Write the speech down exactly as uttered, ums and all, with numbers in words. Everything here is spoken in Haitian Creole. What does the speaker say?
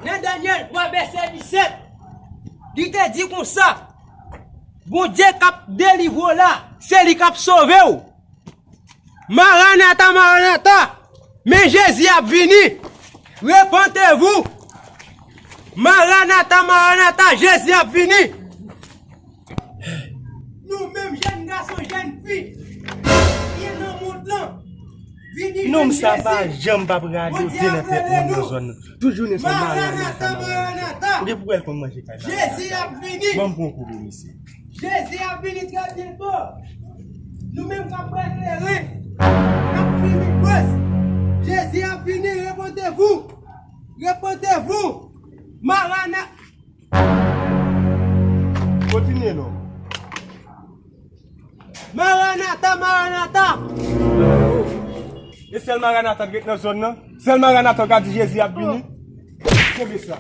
Nan Danyèl twa vèsè disèt, li te di konsa, Bondye k ap delivre w la, se li k ap sove w. Maranata, Maranata, men Jezi ap vini. Repentez-vous. Maranata, Maranata, Jezi ap vini. Nou menm jèn gason, jèn fi ki nan mond lan, vini jwenn Jezi. Nonm sa pa janm p ap radote nan tèt moun nan zòn nan. Tout jounen se Maranata, Maranata. Ou gen pou wè l konn manje kay la. Jezi ap vini. Ban m pran koube misye. Jezi ap vini trè byento. Nou menm k ap bwè kleren, k ap fimen pwès. Jezi ap vini, repentez-vous. Repentez-vous. Maranata. Kontinye non. Maranata, Maranata. E sèl Maranata k ret nan zòn nan? Sèl Maranata w ka di Jezi ap vini? Kenbe sa.